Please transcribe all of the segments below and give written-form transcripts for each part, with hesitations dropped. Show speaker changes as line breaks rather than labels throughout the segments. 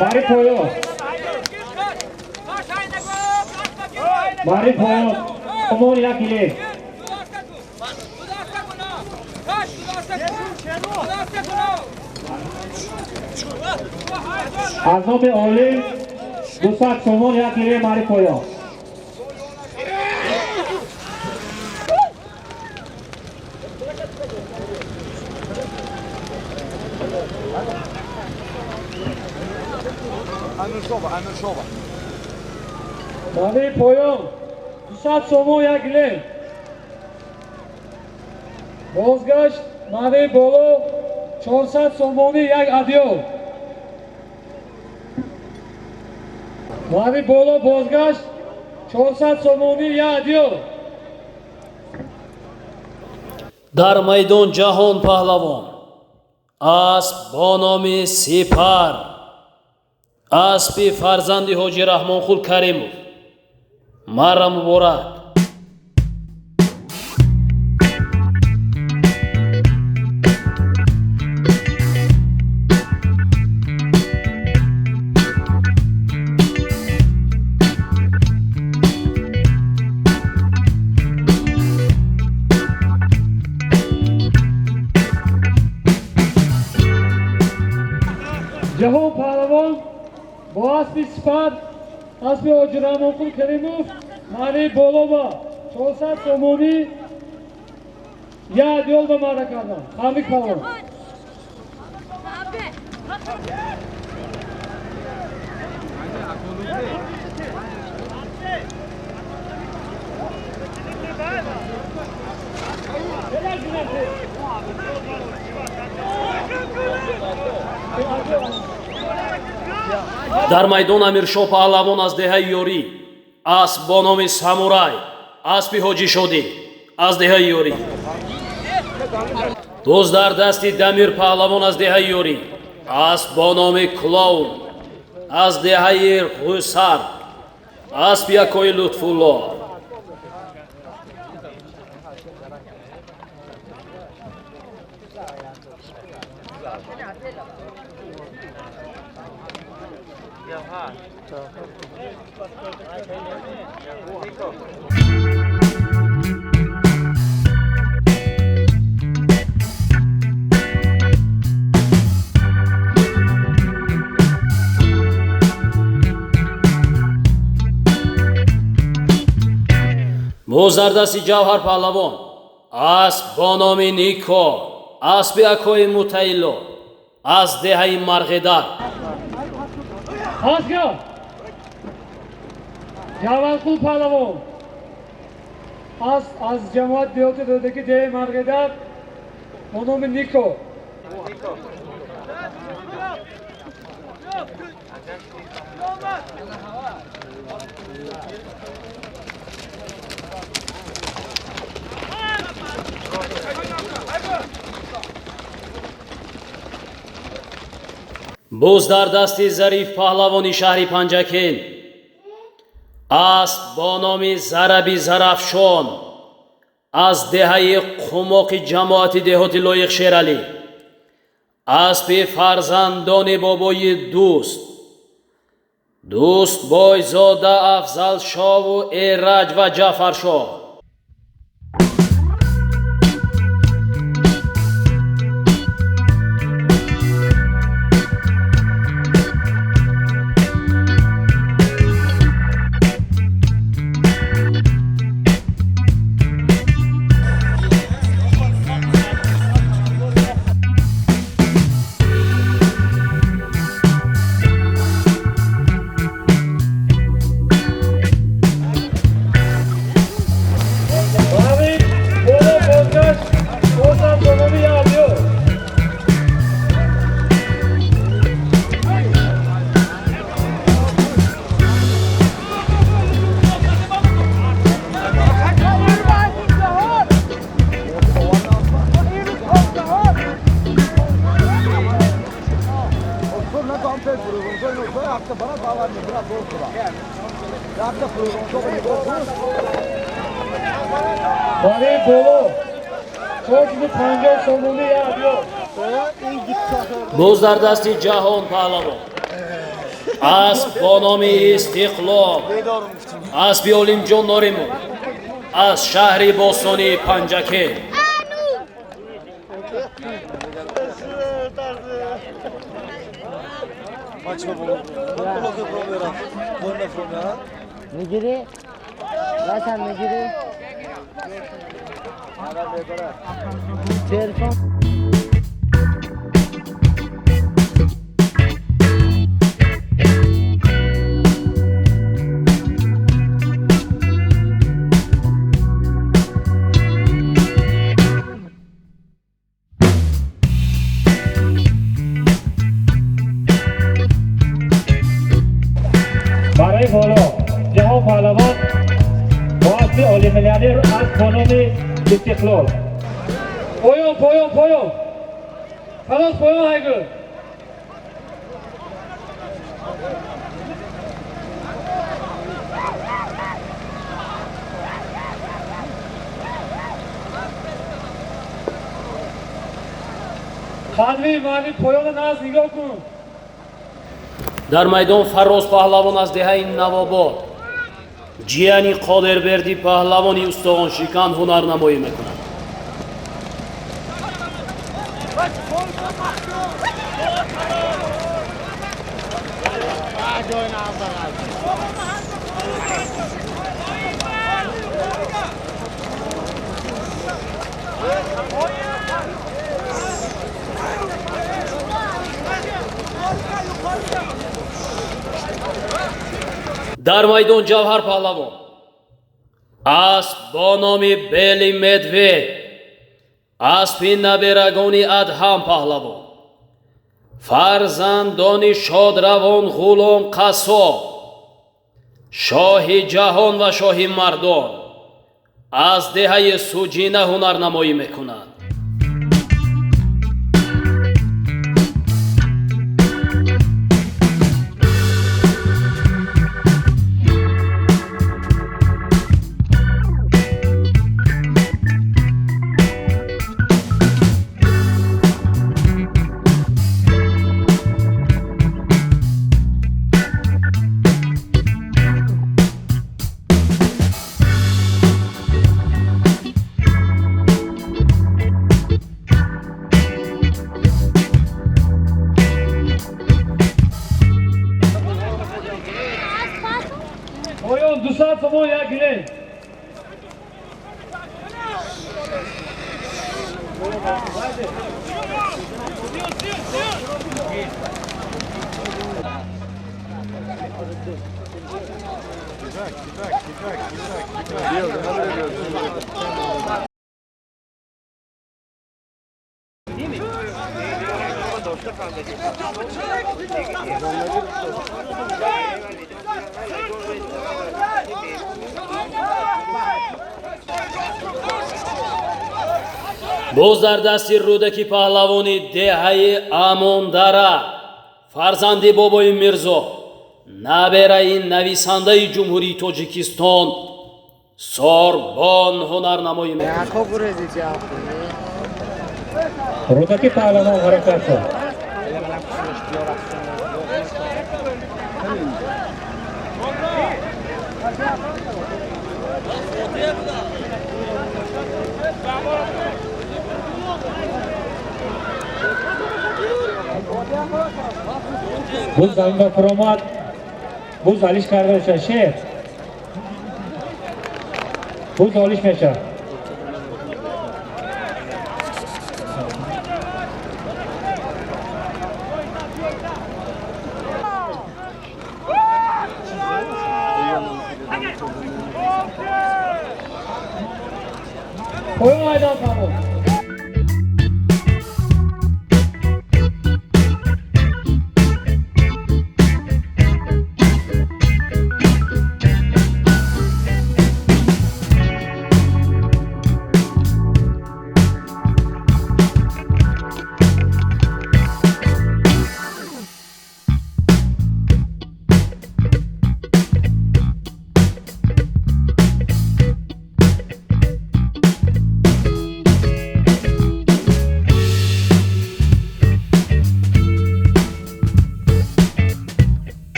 Мари поён. Мари поён. Сомон як гилем. Аз номи Олим 200 сомон як гилем мари поён. Мари поён 200 сомон як гилем. Бозгашт мари боло 400 сомонӣ як адёл. Мари боло бозгашт 400 сомонӣ як адёл.
Дар майдон Ҷаҳон Паҳлавон, асп бо номи Сипар, аспи фарзанди Ҳоҷи Раҳмонқул Каримов. Марра муборак.
Ҷаҳон Паҳлавон бо аспи Сипар, аспи Ҳоҷи Раҳмонқул Каримов, мари боло ба 400 сомонӣ як адёл ба марра карданд. Табрик, паҳлавон.
Дар майдон Амиршоҳ Паҳлавон аз деҳаи Ёрӣ, асп бо номи Самурай, аспи Ҳоҷи Шодӣ аз деҳаи Ёрӣ. Боз дар дасти Дамир Паҳлавон аз деҳаи Ёрӣ, асп бо номи Клоун аз деҳаи Ғусар, аспи Акои Лутфулло. Боз дар дасти Ҷавҳар Паҳлавон, асп бо номи Нико, аспи Акои Мутаилло аз деҳаи Марғедар.
Асга Ҷавҳарқул Паҳлавон аз ҷамоат деҳоти Рӯдакӣ, деҳаи Марғедар, бо номи Нико.
Боз дар дасти Зариф Паҳлавони шаҳри Панҷакент, асп бо номи Зараби Зарафшон аз деҳаи Қумоқи ҷамоати деҳоти Лоиқ Шералӣ, аспи фарзандони бобои Дӯст, Дӯст Бойзода Афзалшову Эраҷ ва Ҷаъфаршоҳ.
Мари боло 450 сомонӣ як адёл.
Боз дар дасти Ҷаҳон Паҳлавон, Асп бо номи Истиқлол, аспи Олимҷон Норимов аз шаҳри бостонии Панҷакент.
میگیری؟ بس هم میگیری؟ تلفن.
برای بالا جهان پهلوان با اسب عالی میلیونر از با نام استقلال. پایان پایان پایان. خلاص پایان هیگل. قدوی معنی پایان ناز نگاه کن.
Дар майдон Фарроз паҳлавон аз деҳаи Навобод, ҷияни Қодирбердӣ паҳлавони устог'оншикан ҳунарнамоӣ мекунад. Дар майдон Ҷавҳар паҳлавон, асп бо номи Бели Медвед, аспи наберагони Адҳам паҳлавон, фарзандони шодравон Ғулом Қассоб, шоҳи ҷаҳон ва шоҳи мардон аз деҳаи Суҷина ҳунарнамоӣ мекунад.
Поён 200 сомон як гилем.
Боз дар дасти Рӯдаки паҳлавони деҳаи Амондара, фарзанди бобои Мирзо, набераи нависандаи Ҷумҳурии Тоҷикистон Сорбон ҳунарнамоӣ мекунад.
Рӯдаки паҳлавон ҳаракат шуд. Буз замин ба фуромад, буз алиш карда мешавад. Шер буз олиш мешавад. Поён Айдар Паҳлавон.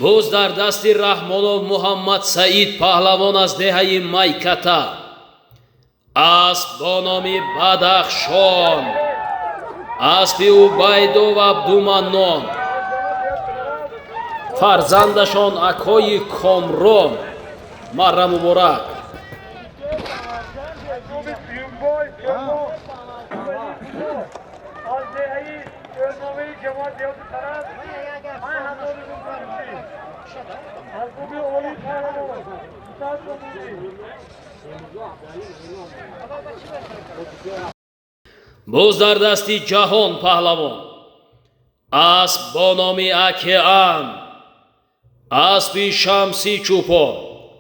Боз дар дасти Раҳмонов Муҳаммад Саид паҳлавон аз деҳаи Майката, асп бо номи Бадахшон, аспи Убайдов Абдуманнон, фарзандашон акои Комрон. Марра муборак. Боз дар дасти Ҷаҳон паҳлавон, асп бо номи Океан, аспи Шамси Чӯпон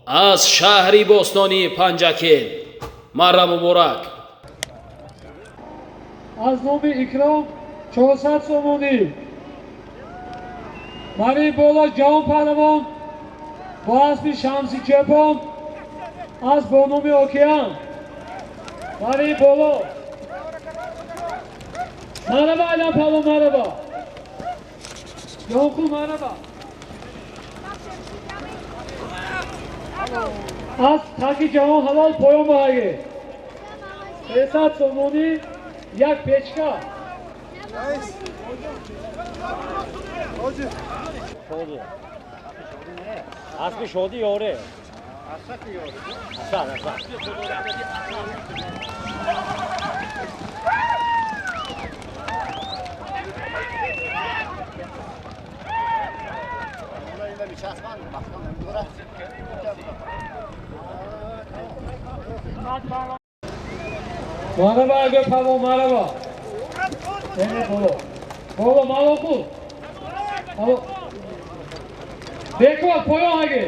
аз шаҳри бостонии Панҷакент. Марра муборак.
Аз номи Икром 400 сомонӣ. Марии боло Ҷаҳон паҳлавон бо аспи Шамси Чӯпон, асп бо номи Океан. Марии боло. Марҳаба, Алям паҳлавон, марҳаба. Ҷаҳонқул, марҳаба. Аз таки ҷаҳон ҳалол поён баҳаге. 300 сомонӣ, як печка.
Аспи шоди ёре. Асан, асан.
Марҳаба, агар паҳлавон, марҳаба. Ене боло. Боло, Малоқул. Ало. Бекор, поён аге.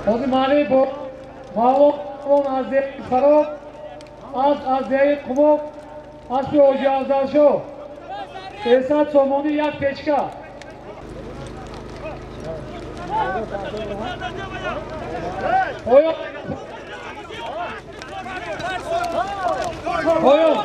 Ҳозир маҳаллаи Малоқул аз деҳаи Фароб, аз деҳаи Қумоқ, аспи Ҳоҷи Афзалшоҳ. 300 сомонӣ, як печка. Поён. Поён.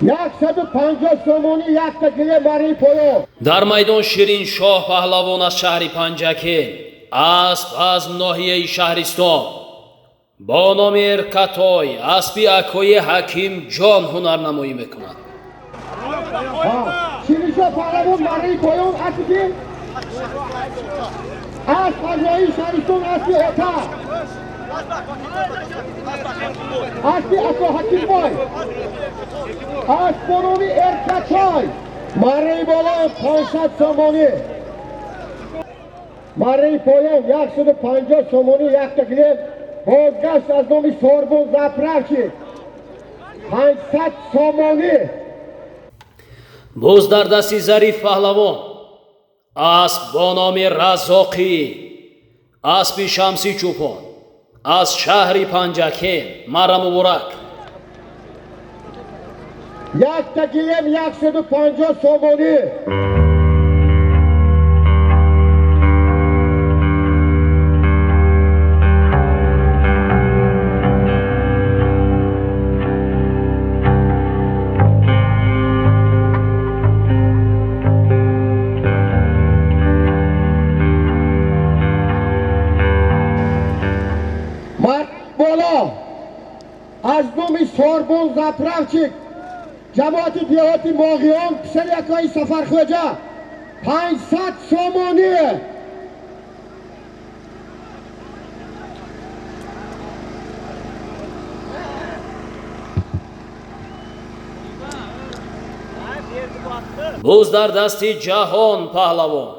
150 сомонӣ, якта гиле барои поён.
Дар майдон Шириншоҳ паҳлавон аз шаҳри Панҷакент, асп аз ноҳияи Шаҳристон бо номи Эркатой, аспи акои Ҳакимҷон ҳунарнамоӣ мекунад.
Шириншоҳ паҳлавон барои поён, аспи асп аз ноҳияи Шаҳристон, аспи Ота, аспи ако Ҳакимбой, асп бо номи Эркатой. Марраи боло 500 сомонӣ, марраи поён 150 сомонӣ, якта гилем. Бозгашт аз номи Сорбон заправщик 500 сомонӣ.
Боз дар дасти Зариф паҳлавон, асп бо номи Разоқӣ, аспи Шамси Чӯпон аз шаҳри Панҷакент. Марра муборак.
Якта гилем 150 сомонӣ. Аз номи Сорбон заправщик ҷамоати деҳоти Моғиён, писари акои Сафархоҷа, 500 сомонӣ.
Боз дар дасти Ҷаҳон паҳлавон,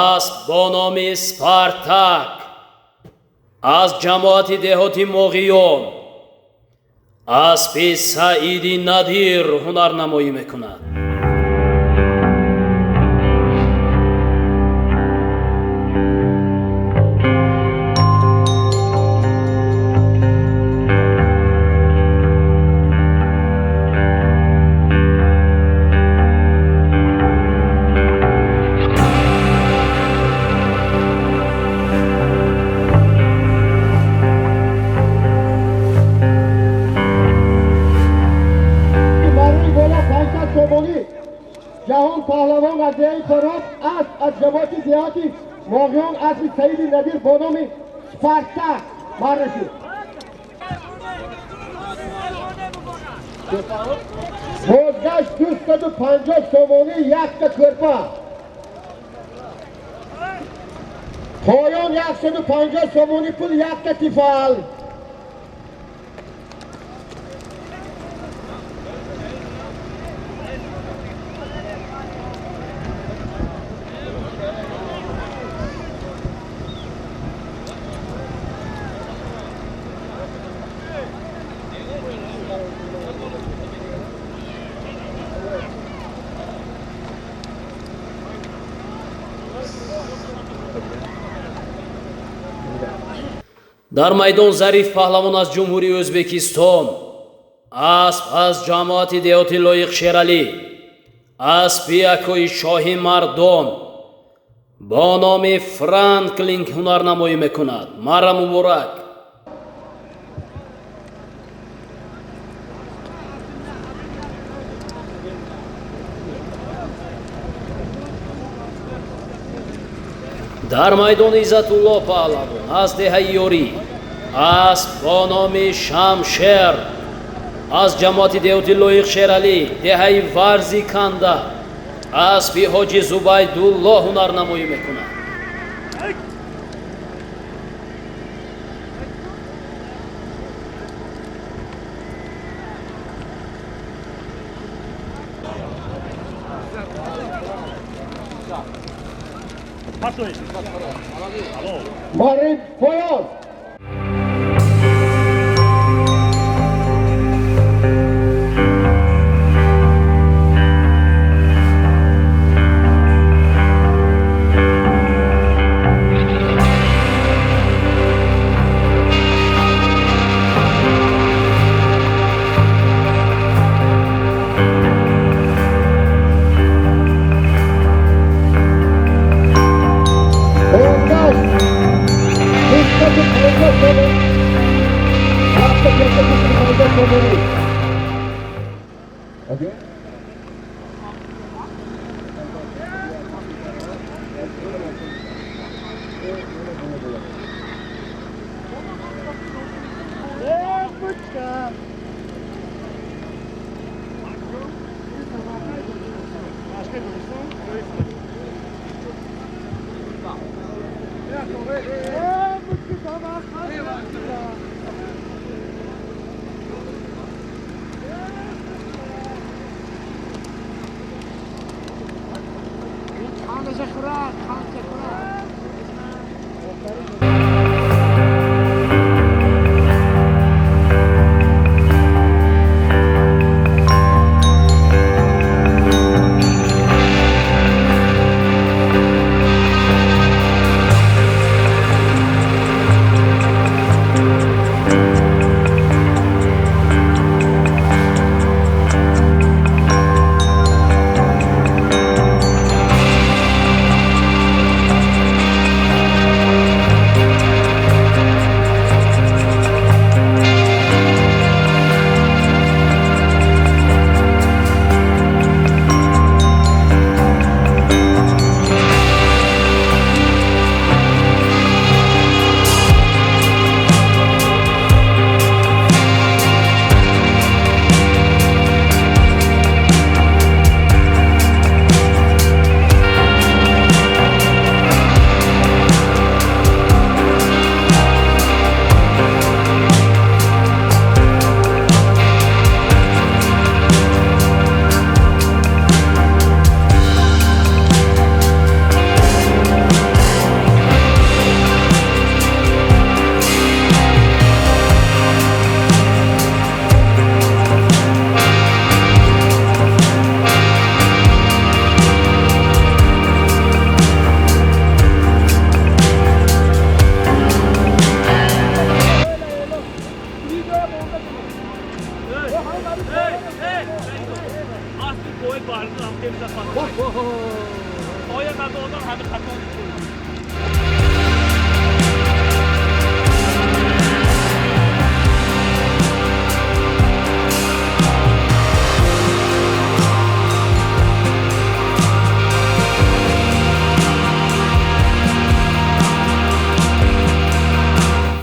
асп бо номи Спартак аз ҷамоати деҳоти Моғиён, аспи Саиди Надир ҳунарнамоӣ мекунад.
ҷамоати деҳоти Моғиён аспи Саиди Надир бо номи Спартак марра шуд. Бозгашт 250 сомонӣ якта кӯрпа. Поён 150 сомонӣ пул якта тифал.
Дар майдон Зариф паҳлавон аз Ҷумҳурии Ӯзбекистон, асп аз ҷамоати деҳоти Лоиқ Шералӣ, аспи акои шоҳи мардон бо номи Франклин ҳунарнамоӣ мекунад. Мара муборак! Дар майдони Иззатулло паҳлавон аз деҳаи Ёрӣ, асп бо номи Шамшер аз ҷамоати деҳоти Лоиқ Шералӣ, деҳаи Варзи Канда, аспи Ҳоҷи Зубайдулло ҳунарнамоӣ мекунад.
Марин поён.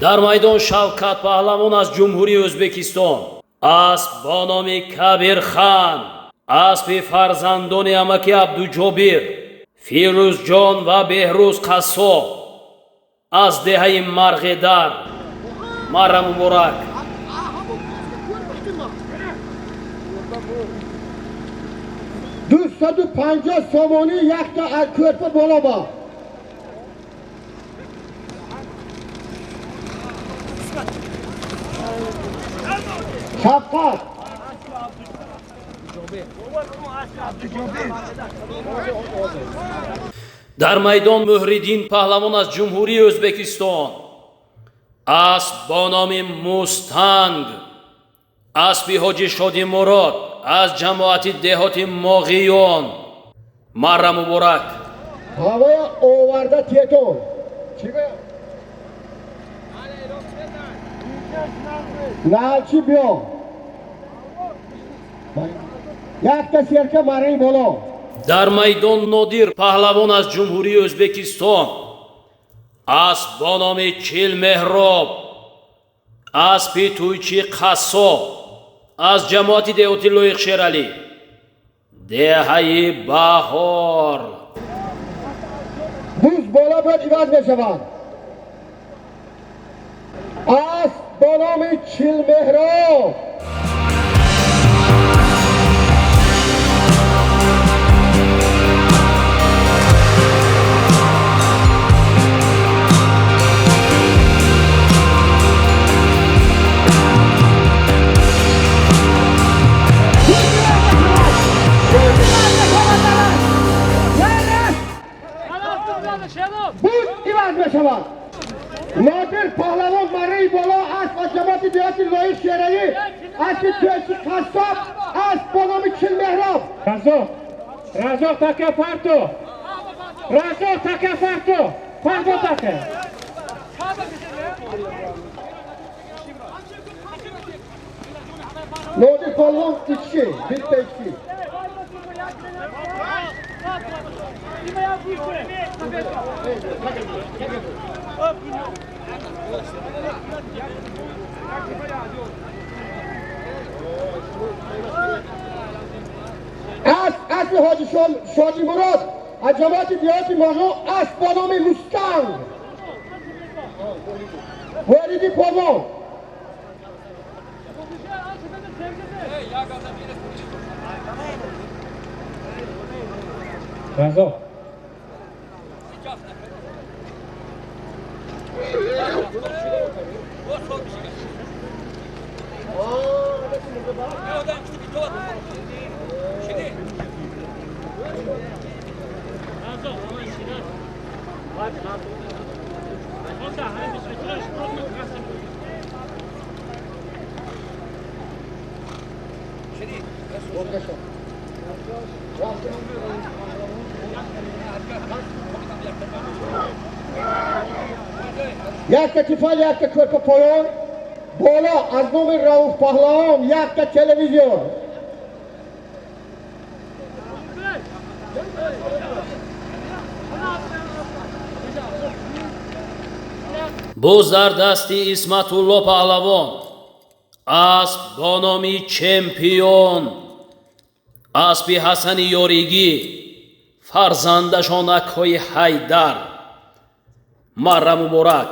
Дар майдон Шавкат паҳлавон аз Ҷумҳурии Ӯзбекистон, асп бо номи Кабирхан, аспи фарзандони амаки Абдуҷобир, Фирӯзҷон ва Беҳрӯз Қассоб аз деҳаи Марғедар. Марра муборак.
250 сомонӣ якта кӯрпа боло ба. Шавқат.
Дар майдон Муҳриддин паҳлавон аз Ҷумҳурии Ӯзбекистон, асп бо номи Мустанг, аспи ҳоҷи Шодимурод аз ҷамоати деҳоти Моғиён. Марра муборак.
Ҳавоя оварда тетон. Налчи биё. Якта серка марраи боло.
Дар майдон Нодир паҳлавон аз Ҷумҳурии Ӯзбекистон, асп бо номи Чилмеҳроб, аспи тӯйчи Қассоб аз ҷамоати деҳоти Лоиқ Шералӣ, деҳаи Баҳор.
Буз боло бояд иваз мешаванд. Асп бо номи Чилмеҳроб. Нодир паҳлавон марраи боло, асп аз ҷамоати деҳоти Лоиқ Шералӣ, аспи тӯйчи Қассоб, асп бо номи Чилмеҳроб.
Разоқ, Разоқ така фарто. Разоқ така фарто. Фарто така.
Нодир паҳлавон ички, битта ички. Аспи ҳоҷи Шодимурод аз ҷамоати деҳоти Моғиён, асп бо номи Мустанг. Вориди полвон.
Разоқ.
Якта тифал, якта кӯрпа поён, боло аз номи Рауф паҳлавон якта телевизор.
Боз дар дасти Исматулло паҳлавон асп бо номи Чемпион, аспи Ҳасани Ёригӣ, фарзандашон акҳои Ҳайдар. Марра муборак.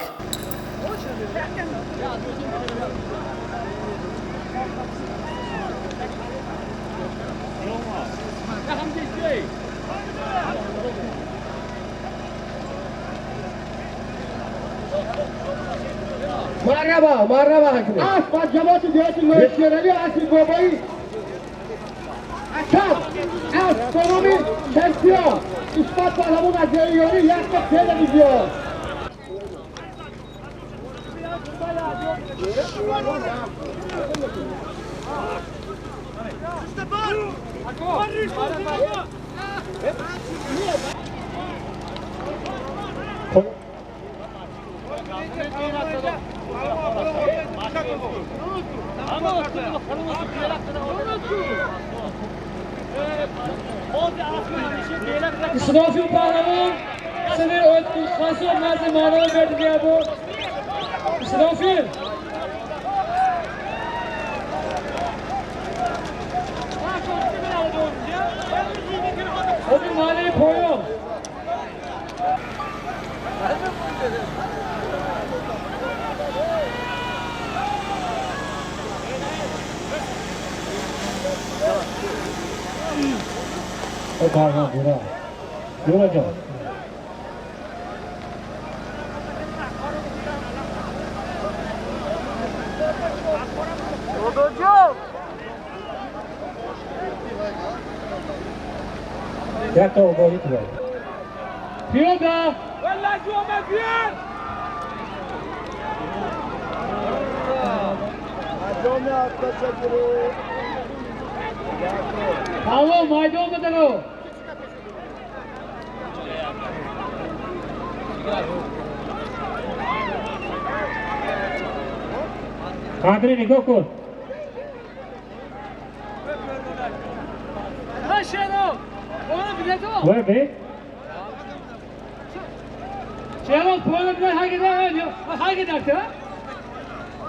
Марҳабо, марҳабо ҳаким. Асп аз ҷамоати деҳоти Лоиқ Шералӣ, аспи бобоӣ Акам, асп бо номи Чемпион, Исмат паҳлавон аз деҳаи Ёрӣ, якта телевизор.
Isrofi паҳлавон сини Қассоб назди маънои бердигия буд. İsrafil. Hadi mali poyon. O pardon, bura. Bura. Piyada. Paolo maydon bedaro.
Qadri nigah kun.
Ha Şenol. Onu bilet o.
Voy be.
Şenol puanı bilet hangi der? Hangi derse?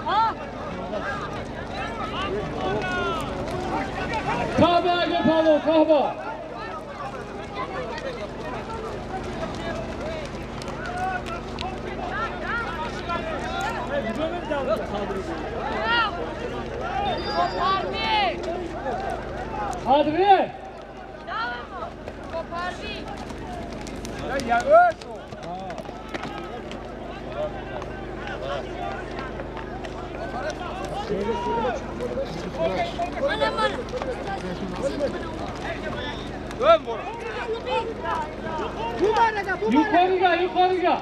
Ha? Kahve gel Paolo, kahve. Hadi. Yukarıya, yukarıya.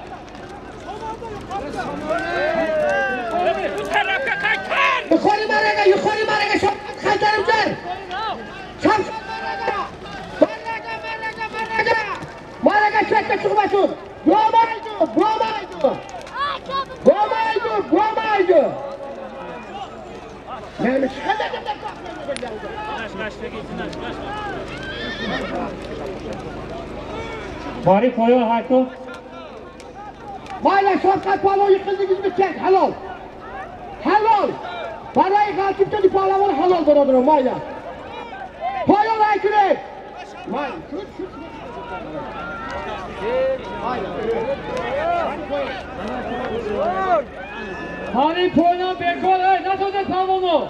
Yukarı maraga, yukarı maraga, şapkat kaytarım. Şapkat maraga. Maraga, maraga, maraga. Maraga çekme çıkmasın. Boğmaydı, boğmaydı. Boğmaydı, boğmaydı. Neymiş?
Bari koyun hakkı.
Mayla şapkat pahalı yıkıldınız mı çek halal. Halal. Parayı kalkıp da pahalı halal beraber mayla. Pahalı aykırı. Mayla.
Hani poynan bekor, ey nasıl da pahalı?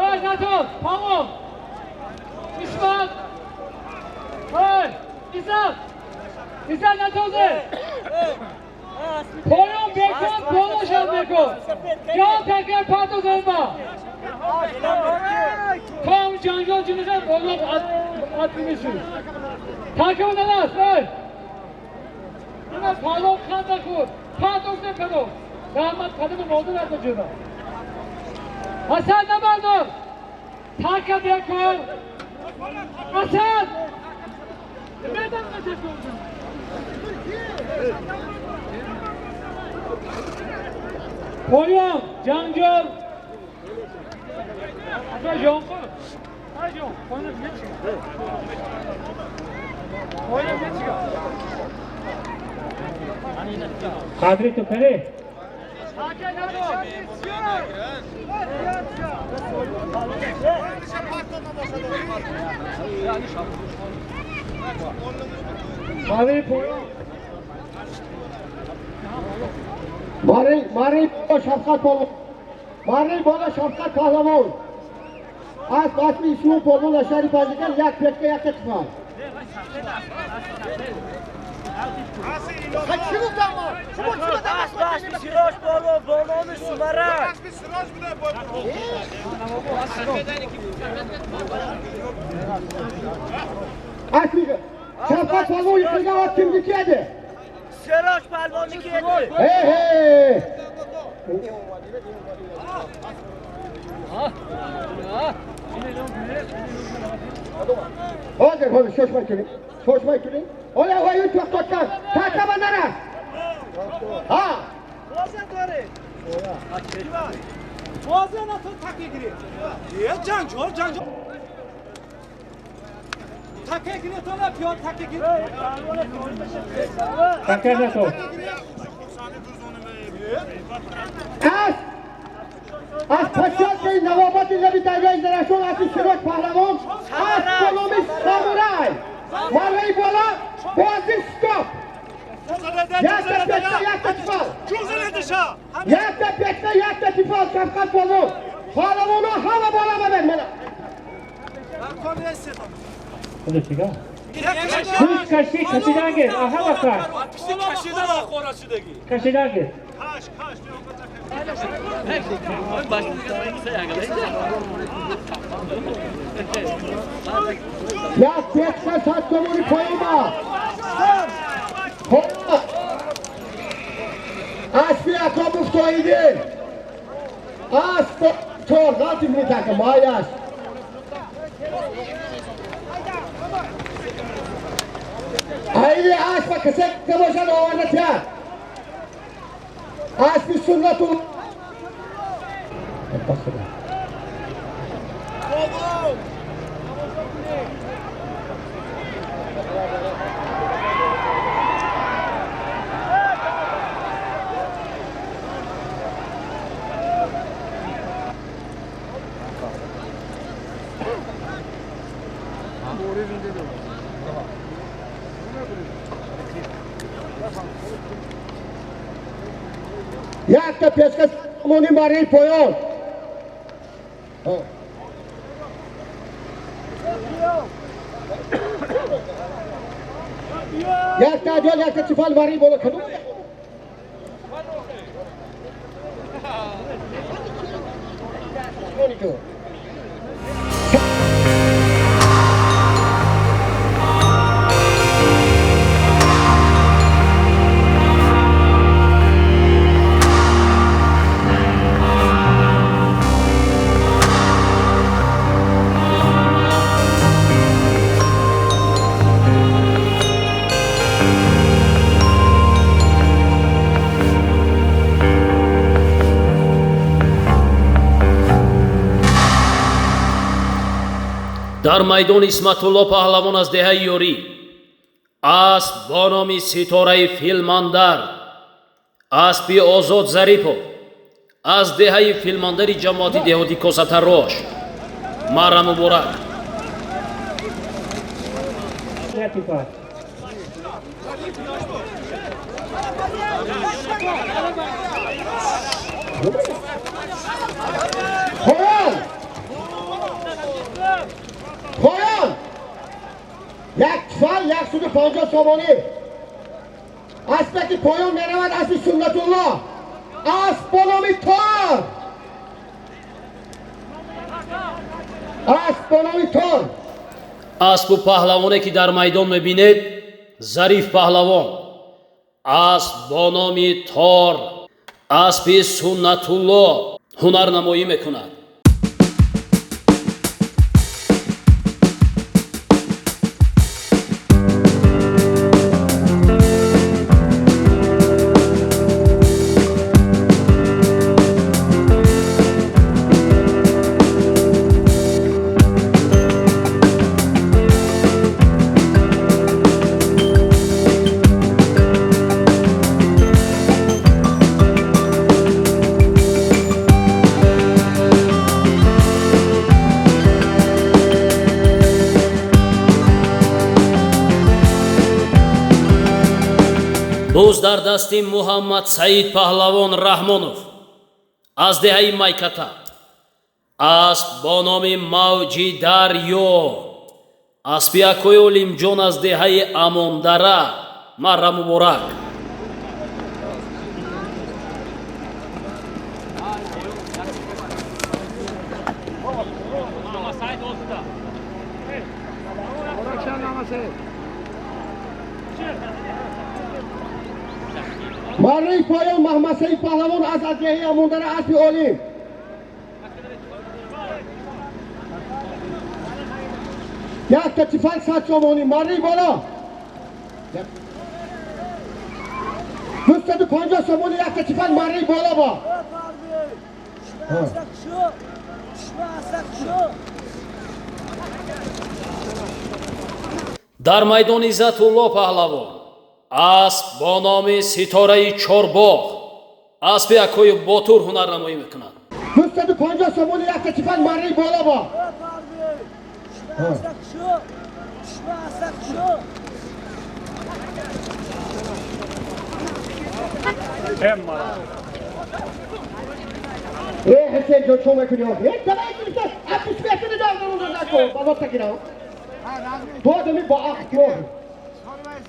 Ey nasıl? Pahalı. İsmail. Ey İsa. İsa nasıl da? Poyon bekor, poyon şan bekor. Can tekrar patoz olma. Tam cangal cümleden poyon atmışsınız. Takımın alas, ey. Buna palon kanda kur. Patoz ne kadar? Rahmat kadının oldu nerede cüda? Hasan ne vardı? Taka bekor. Hasan! Neden ne yapıyorsun? Poyon, Cangöl. Hasan Jonku. Hasan Jonku. Poyon'a ne çıkıyor? Poyon'a ne çıkıyor?
Kadri tupere.
Mari Şafkat Polo. Mari bola Şafkat Kahraman. Az basmi şu polo aşağı pajikan yak petke yak çıkma. Şafkat Polo yıkılgan at kimdiki edi?
Sirac Palvonniki edi.
Hey hey! Hozir, hozir shoshmay turing. Shoshmay turing. Ola voy to'xtatgan. Takabanara. Ha. Аз площадкаи навобати лаби дарёи Зарафшон аспи Сироҷ паҳлавон, асп бо номи Самурай. Марраи бола, бозӣ стоп. Якта печка, якта тифал. Якта печка, якта тифал, Шафқат полвон. Паҳлавонҳо ҳама бола бабер мана.
Пуш каши, кашидангер, аҳа бака. Кашидангер.
Як печка 100 сомони поёма. Поёма. Аспи ака муфтоидин. Асп чор ғалти митака маяш. Айли аспа касе бошад оварда тиҳад. Аспи суннату якта печка сомони марраи поён. Якта адёл, якта тифал марраи боло кадом?
Дар майдон Исматулло паҳлавон аз деҳаи Ёрӣ, асп бо номи Ситораи Филмандар, аспи Озод Зарипов аз деҳаи Филмандари ҷамоати деҳоти Косатарош. Мара муборак.
Поён! Як тифал 150 сомонӣ. Аспе ки поён меравад аспи Суннатулло. Асп бо номи Тор. Асп бо номи Тор.
Аспу паҳлавоне ки дар майдон мебинед, Зариф паҳлавон. Асп бо номи Тор, аспи Суннатулло ҳунарнамоӣ мекунад. Боз дар дасти Муҳаммад Саид паҳлавон Раҳмонов аз деҳаи Майката, асп бо номи Мавҷи Дарё, аспи акои Олимҷон аз деҳаи Амондара. Марра муборак.
Марраи поён Маҳмад Саид паҳлавон аз деҳаи Амондара, аспи Олим. Якта тифал 100 сомонӣ. Марраи боло 250 сомонӣ. Якта тифал марраи боло бо.
Дар майдон Иззатулло паҳлавон, асп бо номи Ситораи Чорбоғ, Аспи акои Ботур ҳунарнамоӣ мекунад.
250 сомони якта тифал марраи боло бо. Э Ҳусейн ҷон, чо мекунӣ охи? Э давай гирифта, абдусбекини дағдарунда нако, балотта гирам. Додами бо ахтиёр.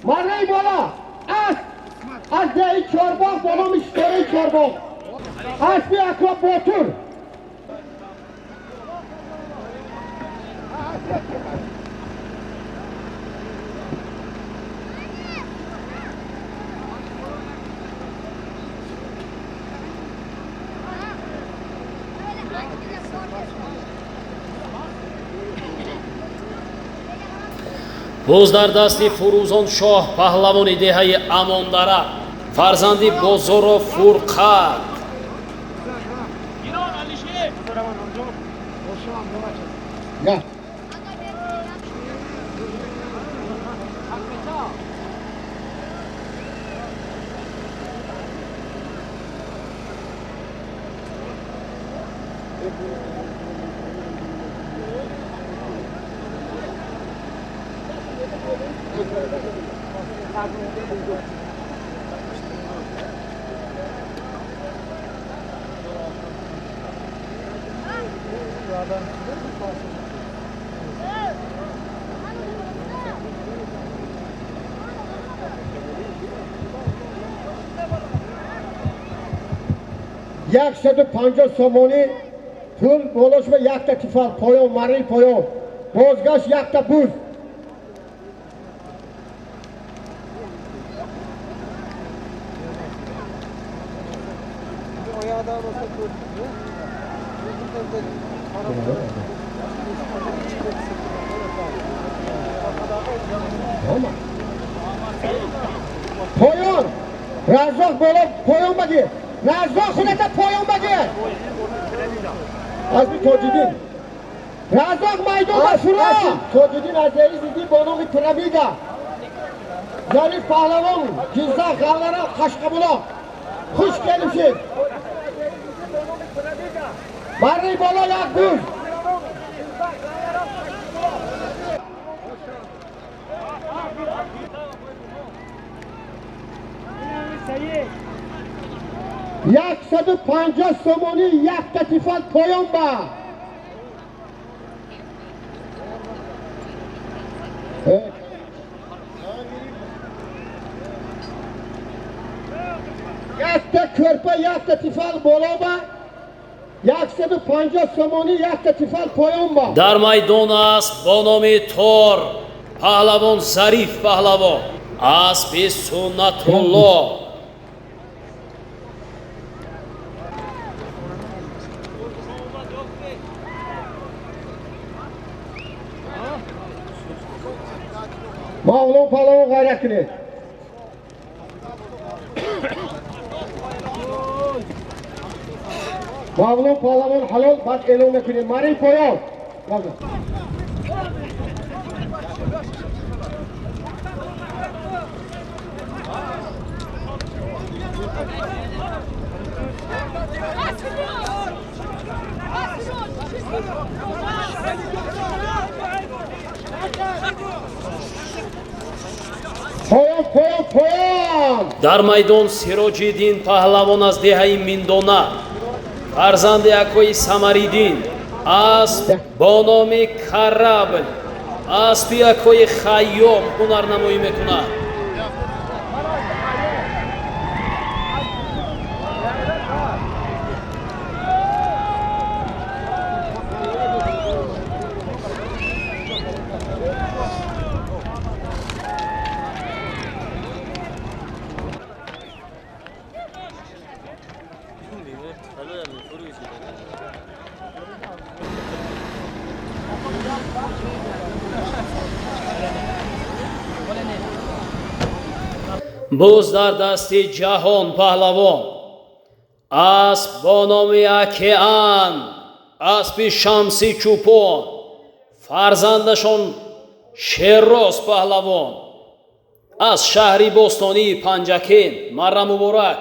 Марраи боло асп аз деҳи Чорбоғ бо номи Ситораи Чорбоғ. Аспи Акро Ботур.
Боз дар дасти Фурӯзон шоҳ паҳлавони деҳаи Амондара, фарзанди Бозоро Фурқат.
150 сомонӣ пул боло шума якта тифал поён марраи поён бозгашт якта буз. Поён Раззоқ боло поён багир. Раззоқ худата поён багир. Аз Тоҷиддин. Раззоқ майдон ба фуро. Тоҷиддин аз Зиддин бо номи Пирамида. Зариф паҳлавон Ҷиззах Ғаллара Қашқабулоқ. Хуш келибсиз. Марраи боло як буз. 150 сомонӣ якта тифал поён ба. Якта кӯрпа якта тифал боло ба. 150 сомонӣ якта тифал поён ба.
Дар майдон аст бо номи Тор паҳлавон Зариф паҳлавон, аспи Суннатулло.
Мавлон паҳлавон ғайрат кунед. Мавлон паҳлавон ҳалол баъд эълон мекунем. Марраи поён. Поён, поён, поён.
Дар майдон Сироҷиддин паҳлавон аз деҳаи Миндона, фарзанди акои Самариддин, асп бо номи Карабл, аспи акои Хайём ҳунарнамоӣ мекунад. Боз дар дасти Ҷаҳон паҳлавон, асп бо номи Океан, аспи Шамси Чӯпон, фарзандашон Шерроз паҳлавон аз шаҳри бостонии Панҷакент. Марра муборак.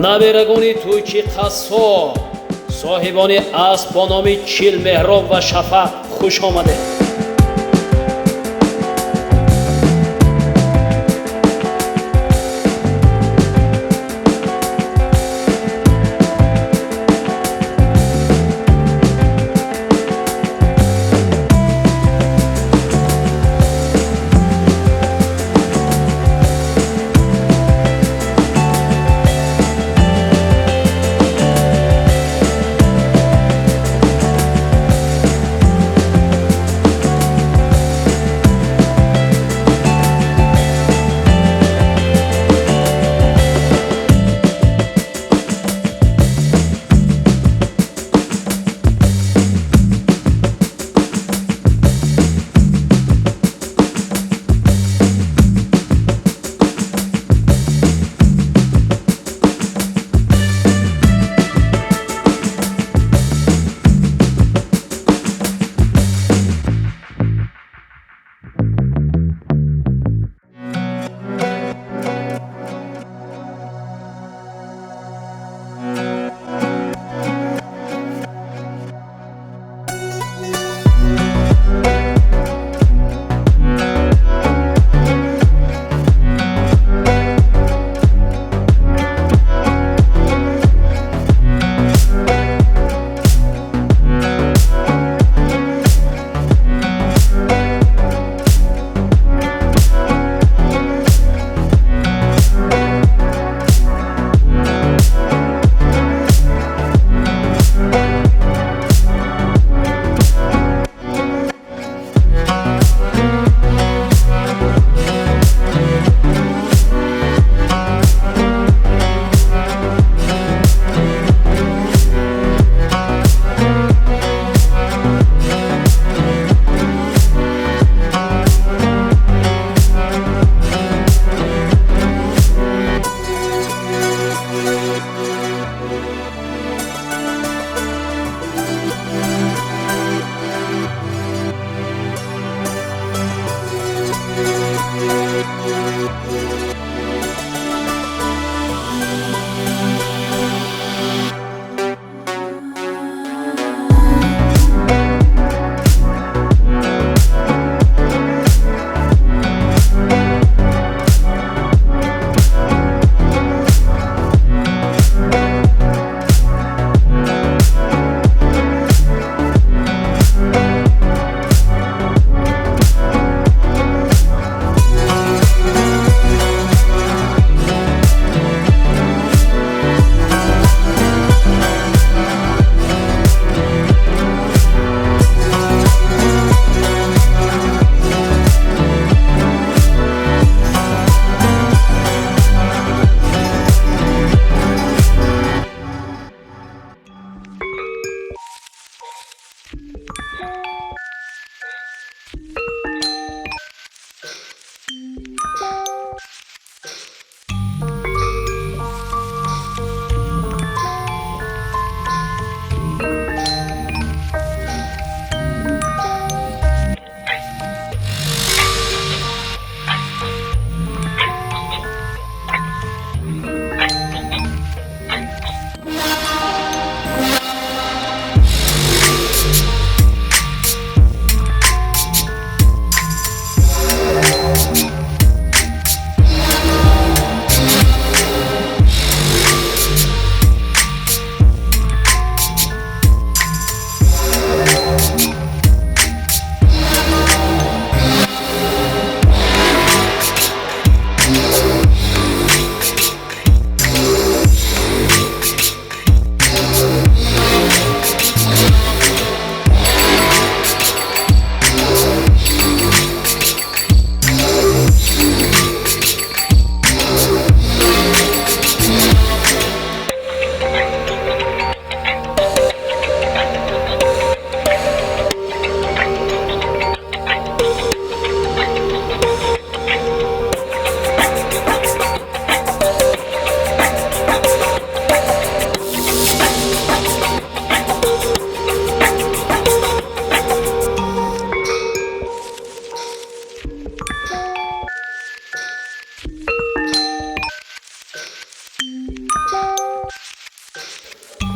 Наберагони тӯйчи қассоб, соҳибони асп бо номи Чил Меҳроб ва Шафақ, хуш омадед.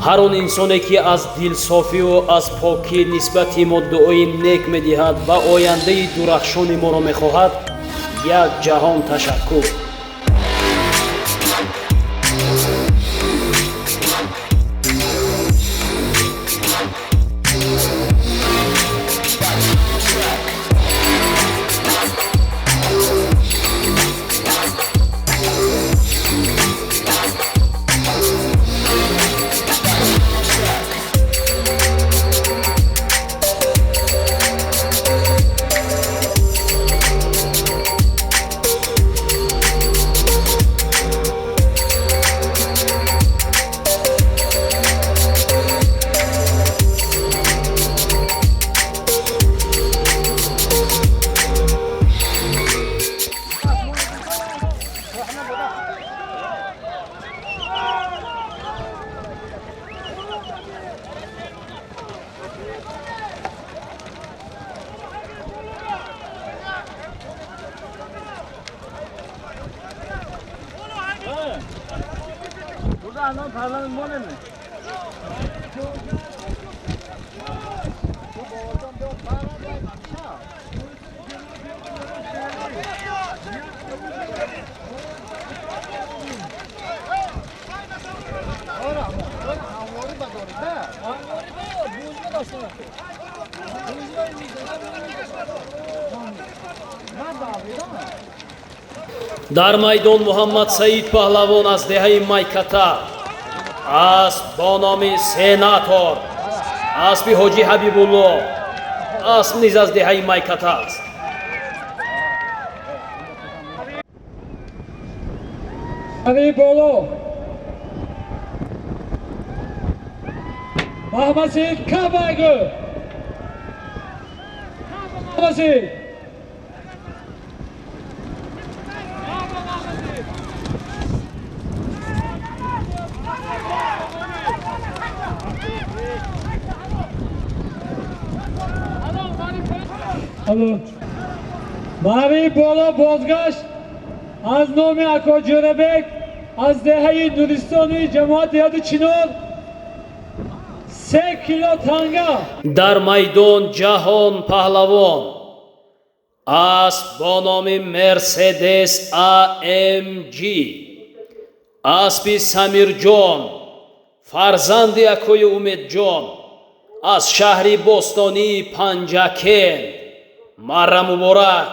Ҳар он инсоне ки аз дилсофиву аз покӣ нисбати мо дуои нек медиҳад ва ояндаи дурахшони моро мехоҳад, як ҷаҳон ташаккур. Дар майдон Муҳаммад Саид паҳлавон аз деҳаи Майката, асп бо номи Сенатор, аспи ҳоҷи Ҳабибулло, асп низ аз деҳаи Майката аст.
Боло Муҳаммад Саид Кабагу Муҳаммад Саид Мари боло бозгашт аз номи Ако Ҷӯрабек аз деҳаи Нуристони ҷамоати Яду Чинор 3 кило танга.
Дар майдон Ҷаҳон паҳлавон, асп бо номи Мерседес АМГ, аспи Самирҷон, фарзанди Акои Умедҷон аз шаҳри бостонии Панҷакент. Марра муборак!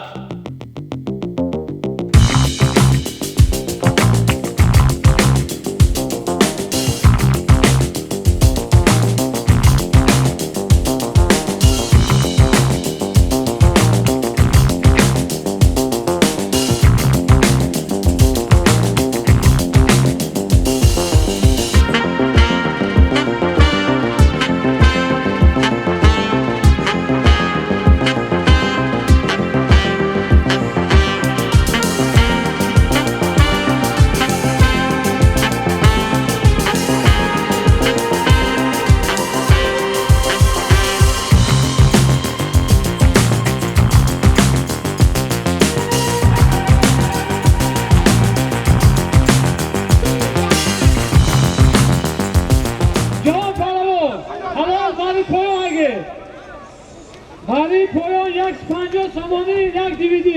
Мари поён 150 сомонӣ, як DVD.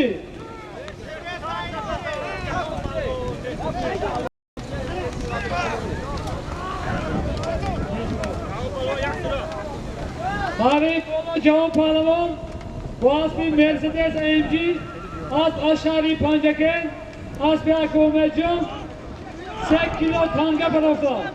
Мари боло Ҷаҳон паҳлавон бо аспи Мерседес АМГ асп аз шаҳри Панҷакент, аспи Ако Умедҷон 3 кило танга пардохтанд.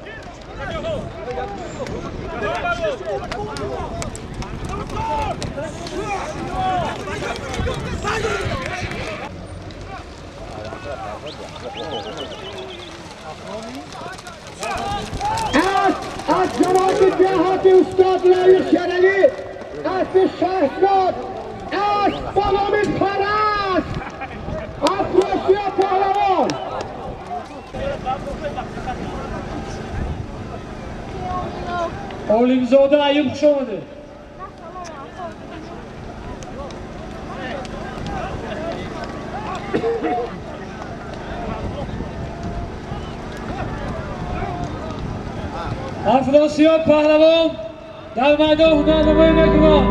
از جماعت دهات استاد لایق شرعی، اسب شهزاد، اسب با نام پرست، افراسیاب پهلوان.
Олимзода Аюб хуш омадед. Афросиёб паҳлавон дар майдон ҳунарнамоӣ мекунад.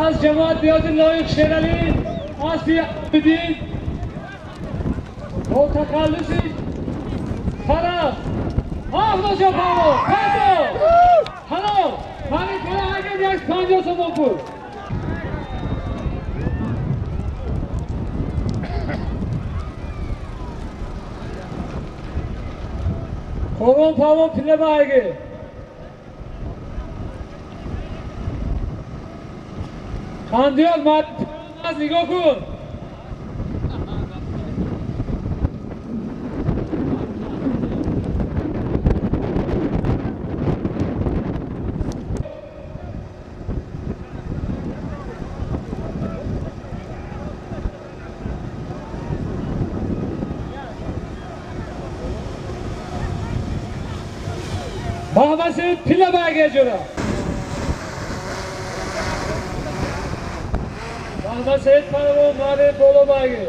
Аз ҷамоат биёди лоиқ Шералӣ, аспи Абидин бо тақаллуси Фараз. Афросиёб паҳлавон панҷоҳ! Ҳалол! Мани пала агар 150 сомон пул. Қурбон паҳлавон пила байги. Қандиёр аз нигоҳ кун. Махмаси пила байги ҷура. Махмад Саид паҳлавон мари боло байги.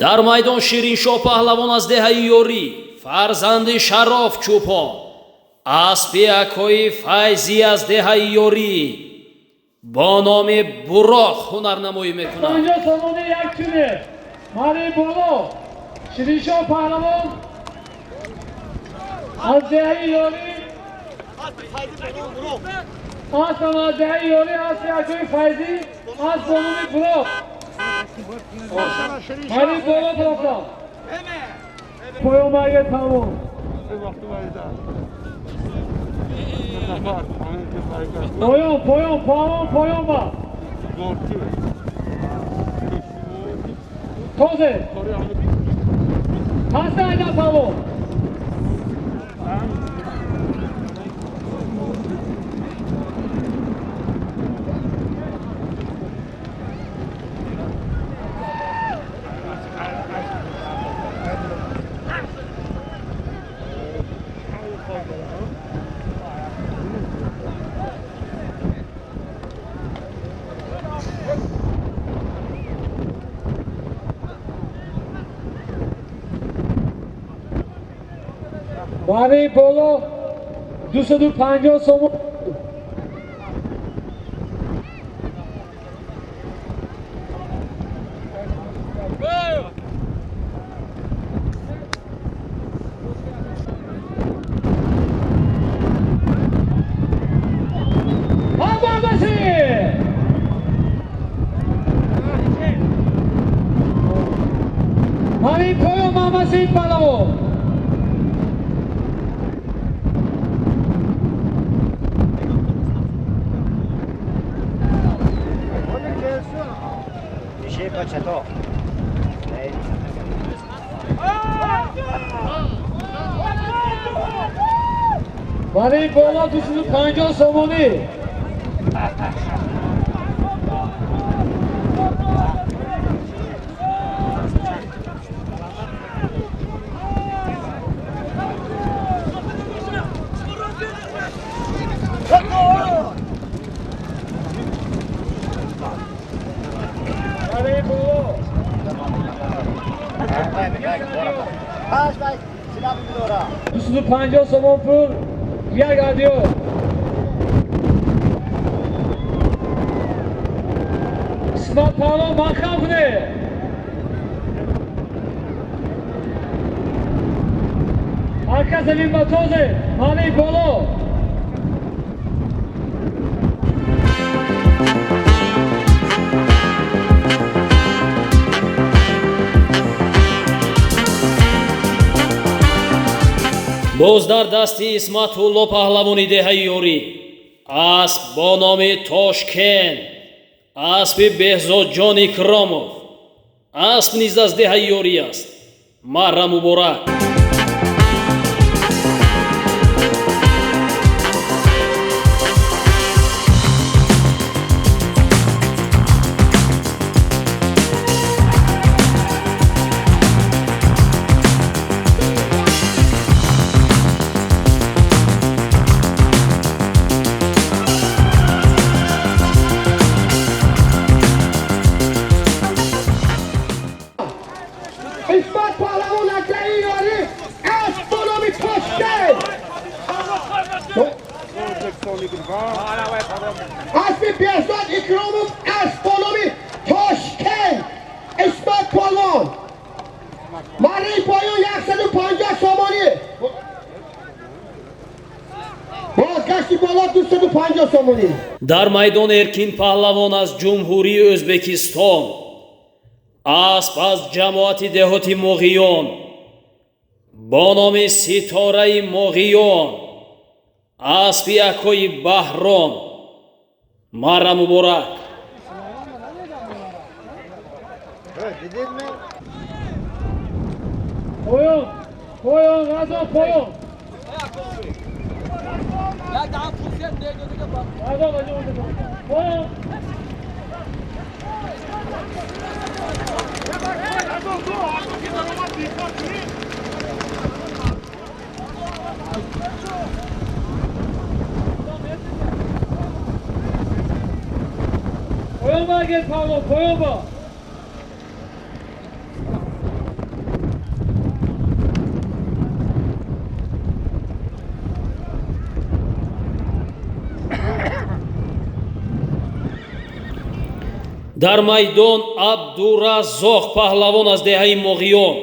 Дар майдон Шириншоҳ паҳлавон аз деҳаи Ёрӣ, фарзанди Шароф Чӯпон, аспи акои Файзӣ аз деҳаи Ёрӣ бо номи Буроқ ҳунарнамоӣ мекунад.
50 сомони як чуне. Мари боло. Шириншоҳ паҳлавон аз деҳаи Ёрӣ, аспам аз деҳаи Ёрӣ, аспи акои Файзӣ, асп бо номи Буроқ. Мари боло тарафтан. Поён баргет паҳлавон. Поён, поён, паҳлавон, поён ба. Тозе. Паста айдан паҳлавон. Мари боло 250 сомон. Мари поён Махмад Саид паҳлавон. Мари боло 250 сомонӣ. Мари боло. 250 сомон пул. Як радио. Исмат паҳлавон маҳкам кунед. Ҳар замин ба тозе. Мари боло.
Боз дар дасти Исматулло паҳлавони деҳаи Ёрӣ асп бо номи Тошкент, аспи Беҳзодҷон Икромов. Асп низ аз деҳаи Ёрӣ аст. Марра муборак.
Исмат паҳлавон аз деҳаи Ёрӣ, асп бо номи Тошкент. Аспи Беҳзод Икромов, асп бо номи Тошкент. Исмат палвон. Марраи поён 150 сомонӣ. Бозгашти боло 250 сомонӣ.
Дар майдон Эркин паҳлавон аз Ҷумҳурии Ӯзбекистон, асп аз ҷамоати деҳоти Моғиён бо номи Ситораи Моғиён, аспи акои Баҳром. Марра муборак.
Поён, поён, Разо, поён. Разо, поён. Поён баргет, Павло, поён ба.
Дар майдон Абдураззоқ паҳлавон аз деҳаи Моғиён,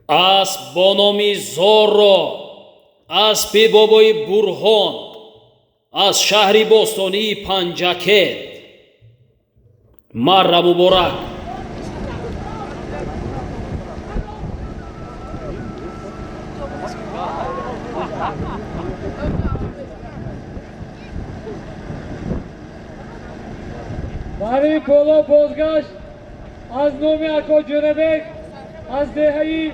асп бо номи Зорро, аспи бобои Бурҳон аз шаҳри бостонии Панҷакент. Марра муборак.
Барои боло бозгашт аз номи ако Ҷӯрабек аз деҳаи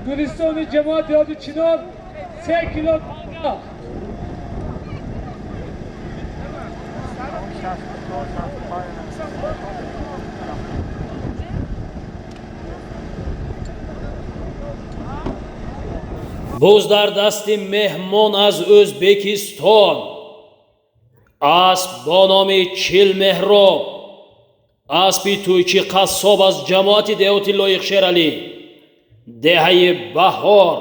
Гулистони ҷамоати деҳоти Чинор 3 кило танга.
Боз дар дасти меҳмон аз Ӯзбекистон, асп бо номи Чилмеҳроб, аспи тӯйчи қассоб аз ҷамоати деҳоти Лоиқ Шералӣ, деҳаи Баҳор.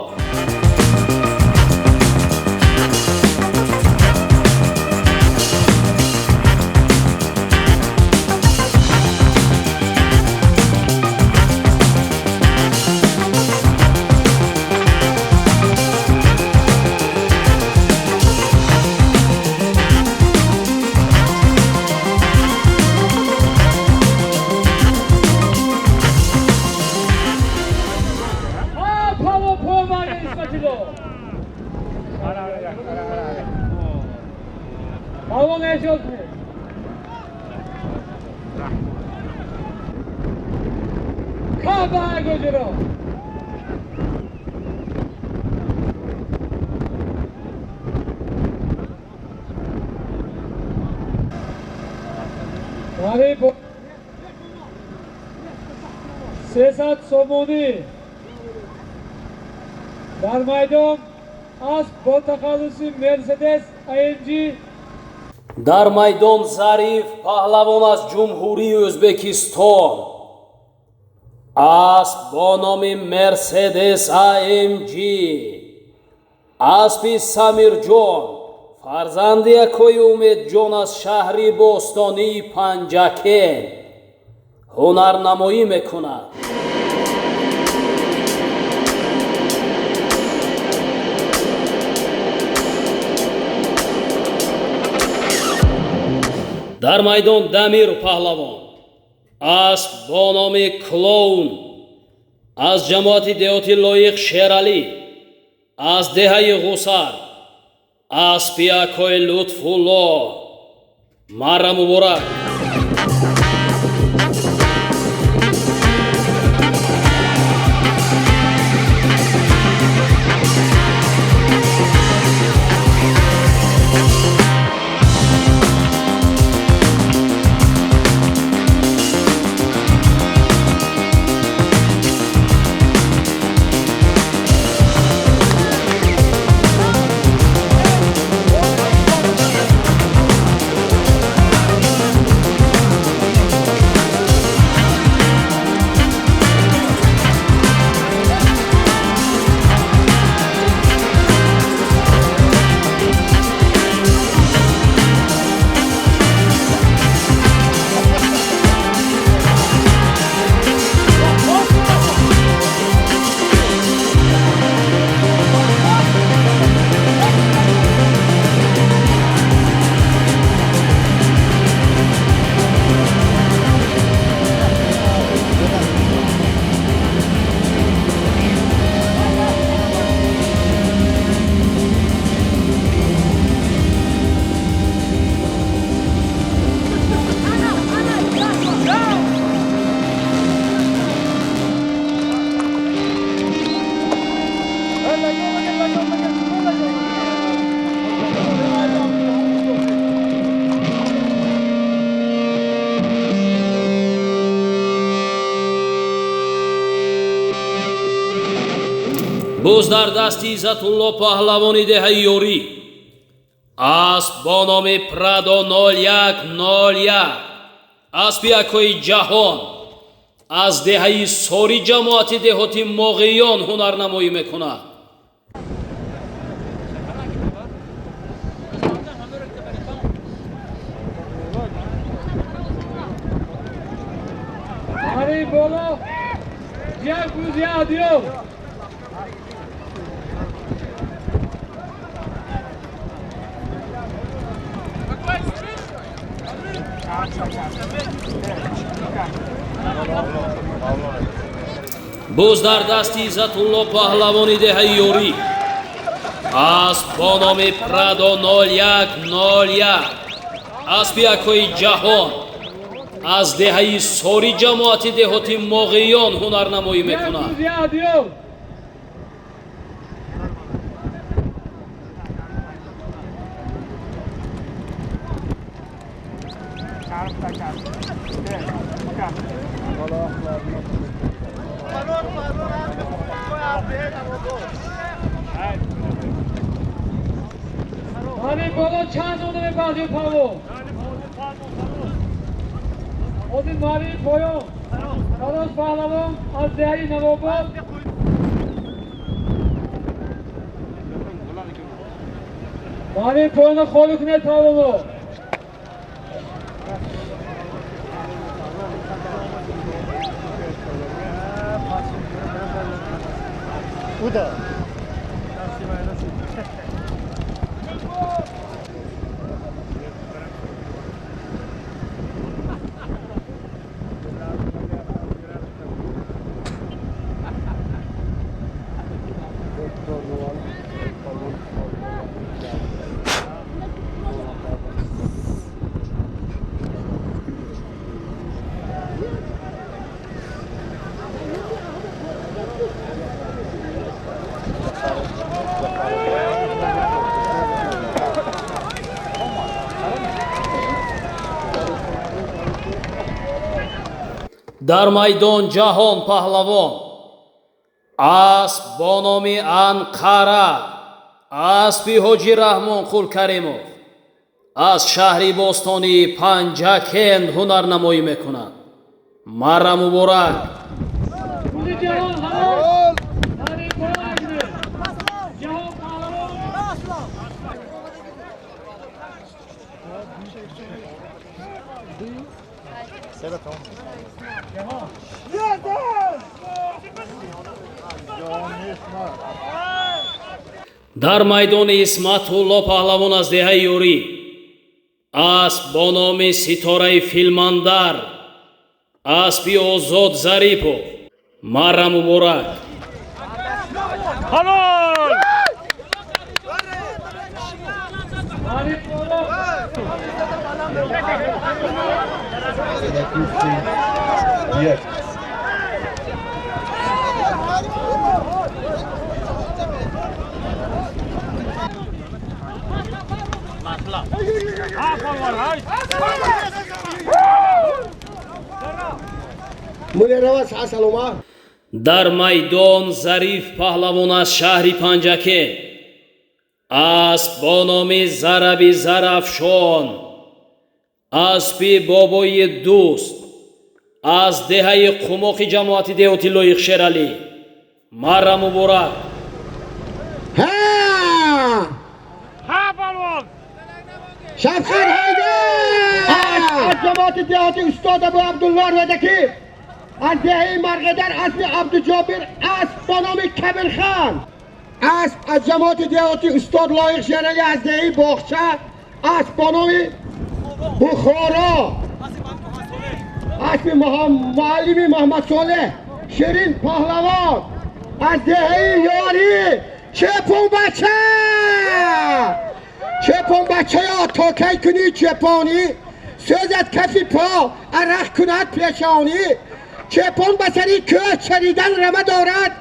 Сесад сомонӣ. Дар майдон асп бо тахаллуси Мерседес АМГ.
Дар майдон Зариф паҳлавон аз Ҷумҳурии Ӯзбекистон, асп бо номи Мерседес АМГ, аспи Самирҷон, фарзанди акои Умедҷон аз шаҳри бостонии Панҷакент ҳунарнамоӣ мекунад. Дар майдон Дамир паҳлавон, асп бо номи Клоун аз ҷамоати деҳоти Лоиқ Шералӣ аз деҳаи Ғусар, аспи акои Лутфулло. Марра муборак. Боз дар дасти Иззатулло паҳлавони деҳаи Ёрӣ асб бо номи Прадо 0101 аспи акои ҷаҳон аз деҳаи Сори ҷамоати деҳоти Моғиён ҳунарнамоӣ мекунад.
Марии боло як буз як адиёл.
Боз дар дасти Иззатулло паҳлавони деҳаи Ёрӣ асб бо номи Прадо 0101 аспи акои ҷаҳон аз деҳаи Сори ҷамоати деҳоти Моғиён ҳунарнамоӣ мекунад.
Марии боло чанд дона мебандӣ паҳлавон? Озин марии поён Фароз паҳлавон аз деҳаи Навобод. Марии поёнро холӣ кунед паҳлавонро.
Дар майдон ҷаҳон паҳлавон асб бо номи Анқара аспи ҳоҷи Раҳмонқул Каримов аз шаҳри бостонии Панҷакент ҳунарнамоӣ мекунад. Марра муборак! Дар майдони Исматулло паҳлавон аз деҳаи Ёрӣ асб бо номи Ситораи Филмандар аспи Озод Зарипов. Марра муборак! Дар майдон Зариф паҳлавон аз шаҳри Панҷакент асб бо номи Зараби Зарафшон аспи бобои дӯст аз деҳаи Қумоқи ҷамоати деҳоти Лоиқ Шералӣ. Марра муборак!
Шафқат Ҳайдар аз ҷамоати деҳоти Устод Абу Абдулло Рӯдакӣ аз деҳаи Марғадар аспи Абдуҷобир асп бо номи Кабирхан асп аз ҷамоати деҳоти Устод Лоиқ Шералӣ аз деҳаи Боғча асп бо номи Бухоро аспи муаллими Муҳаммадсолеҳ Ширин паҳлавон аз деҳаи Ёрӣ Чепонбача Чепонбачаё то кай кунӣ чепонӣ сӯзад кафи по арақ кунад пешонӣ чепон ба сари кӯҳ чаридан рама дорад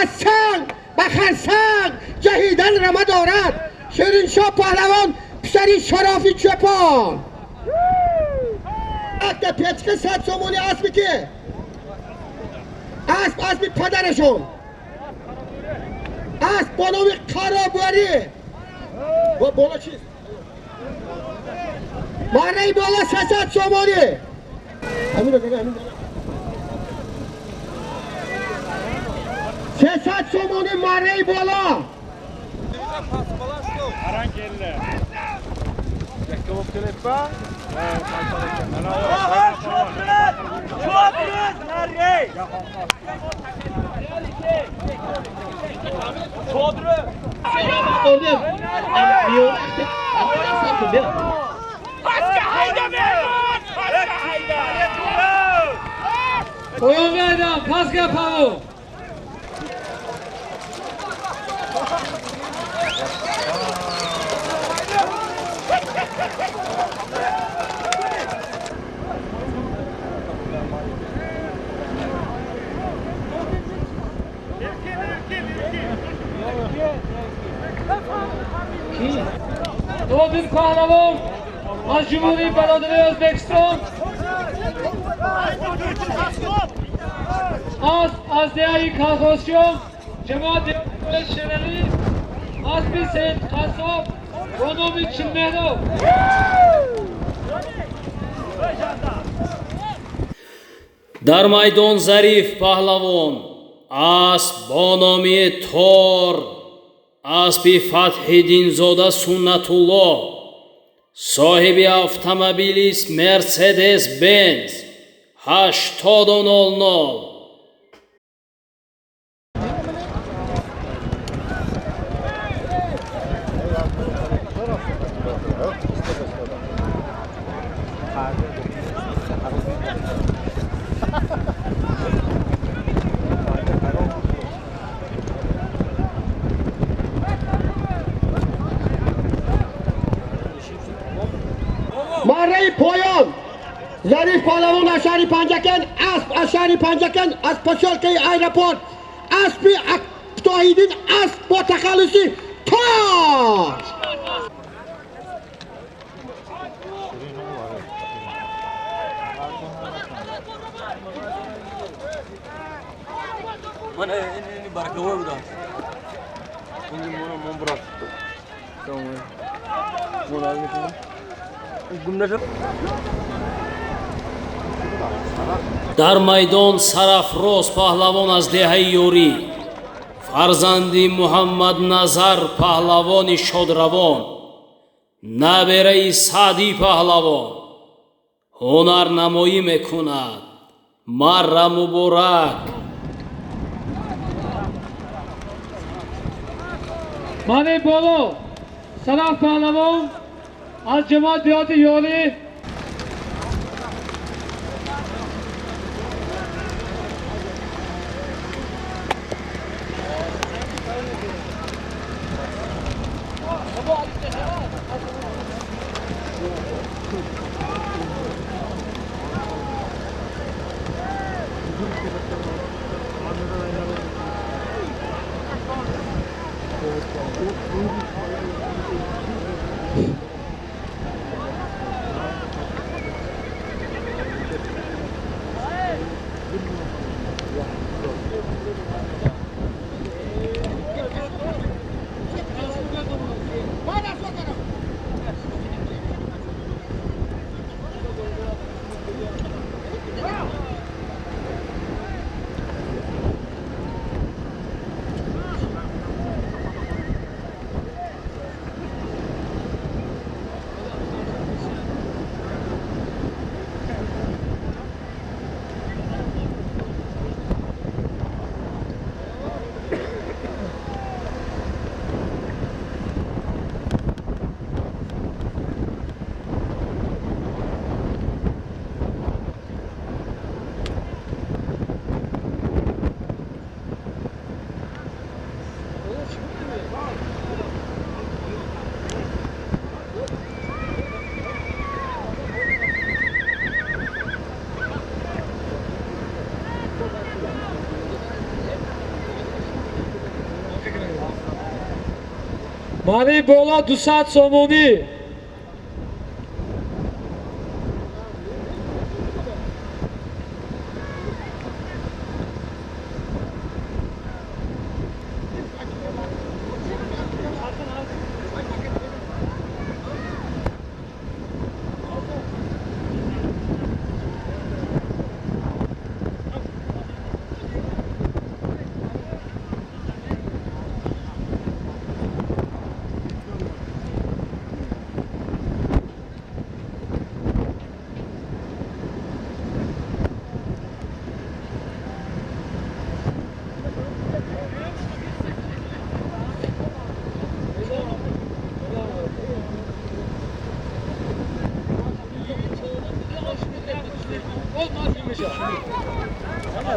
аз санг ба харсанг ҷаҳидан рама дорад Шириншоҳ паҳлавон писари Шарофи Чепон. Акта печка 100 сомони аспи ки асп аспи падарашон. Асп бо номи Қаробарӣ. Боло чист? Марраи боло 600 сомонӣ. 600 сомонӣ марраи боло.
Поён майдон, пастga паво. Нодир Паҳлавон аз Ҷумҳурии бародарии Ӯзбекистон, аз деҳаи Колхозчиён, ҷамоат Шералӣ, аспи Саид Қассоб бо номи Чилмеҳроб.
Дар майдон Зариф Паҳлавон, асп бо номи Тор, аспи Фатҳиддинзода Суннатулло, соҳиби автомобилист Мерседес Бенз 8000.
Марраи поён Зариф Паҳлавон аз шаҳри Панҷакент, асп аз шаҳри Панҷакент, аз посёлкаи аэропорт, аспи Тоҳиддин, асп бо тахаллуси Тор.
Дар майдон Сарафроз Паҳлавон аз деҳаи Ёрӣ, фарзанди Муҳаммадназар Паҳлавони шодравон, набераи Саъдӣ Паҳлавон ҳунарнамоӣ мекунад. Марра муборак.
Мани боло Сараф Паҳлавон аз ҷамоат деҳоти Ёрӣ. Мани боло 200 сомонӣ.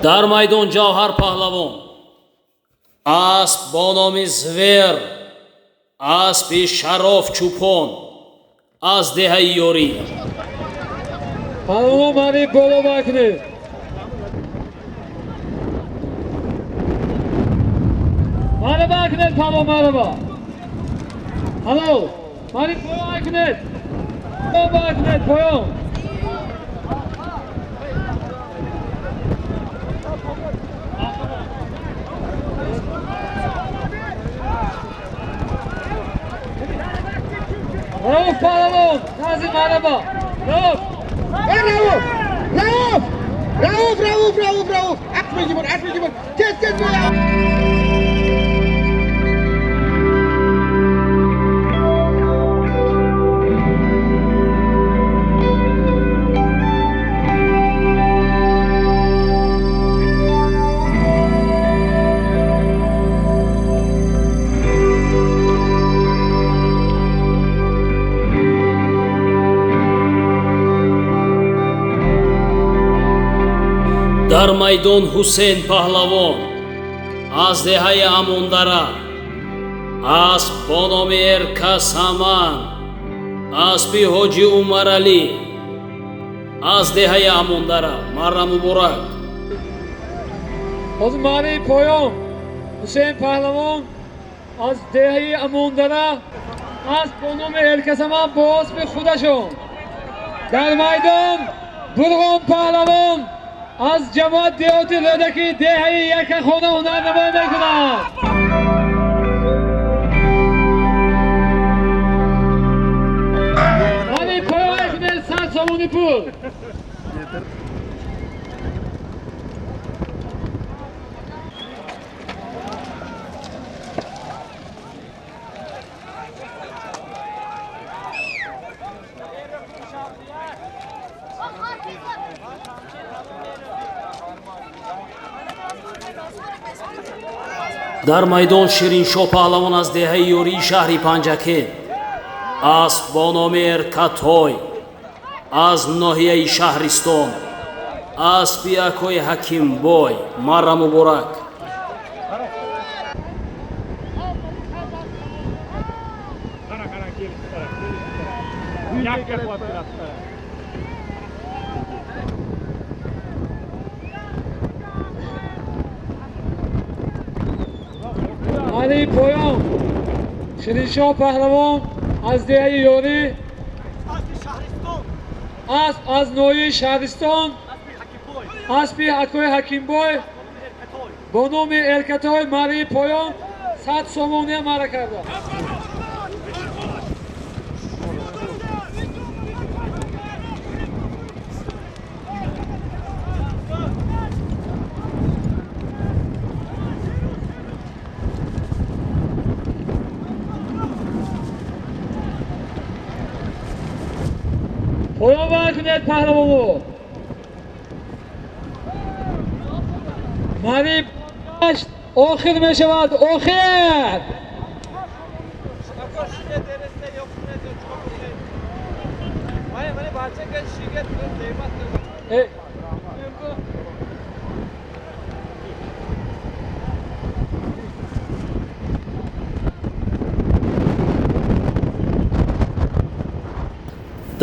Дар майдон Ҷавҳар паҳлавон, асп бо номи Звер, аспи Шароф Чӯпон аз деҳаи Ёрӣ.
Паҳлавон мари боло бакунед. Мари бакунед, паҳлавон мариба. Ало, мари поён кунед. Поён бакунед, поён. Rauf паҳлавон, назди мариба. Рауф!
Рауф! Рауф! Рауф, Рауф, Рауф, Рауф! Асп мегибур, асп мегибур. Тез, тез боя!
Дар майдон Ҳусейн паҳлавон аз деҳаи Амондара, асп бо номи Эркасаман, аспи Ҳоҷи Умаралӣ аз деҳаи Амондара. Марра муборак.
Ҳозир мари поён Ҳусейн паҳлавон аз деҳаи Амондара, асп бо номи Эркасаман бо аспи худашон. Дар майдон Бурғон паҳлавон аз ҷамоат деҳоти Рӯдакӣ деҳаи Якахона ҳунарнамоӣ мекунад. Мари поён кунед 100 сомони пул.
Дар майдон Шириншоҳ паҳлавон аз деҳаи Ёрии шаҳри Панҷакент, асп бо номи Эркатой аз ноҳияи Шаҳристон, аспи акои Ҳакимбой. Марра муборак.
Мари поён Шириншоҳ паҳлавон аз деҳаи Ёрӣ, асп аз ноҳияи Шаҳристон, аспи акои Ҳакимбой бо номи Эркатой. Мари поён 100 сомония мара карда. Поён бакунед паҳлавоно. Мари гашт охир мешавад, охир!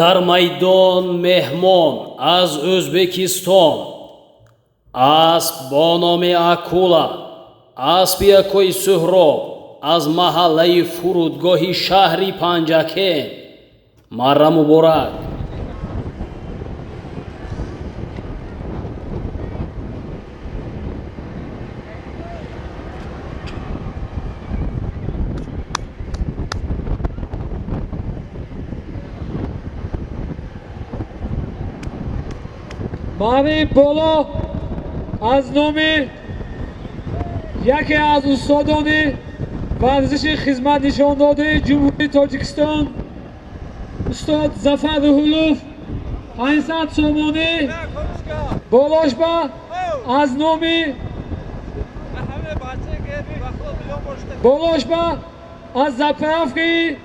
Дар майдон меҳмон аз Ӯзбекистон, асп бо номи Акула, аспи акои Суҳроб аз маҳаллаи фурудгоҳи шаҳри Панҷакент. Марра муборак.
Мари боло аз номи яке аз устодони варзиши хизматнишондодаи Ҷумҳурии Тоҷикистон устод Зафар Руҳуллов 500 сомонӣ болошба аз номи болошба аз заправкаи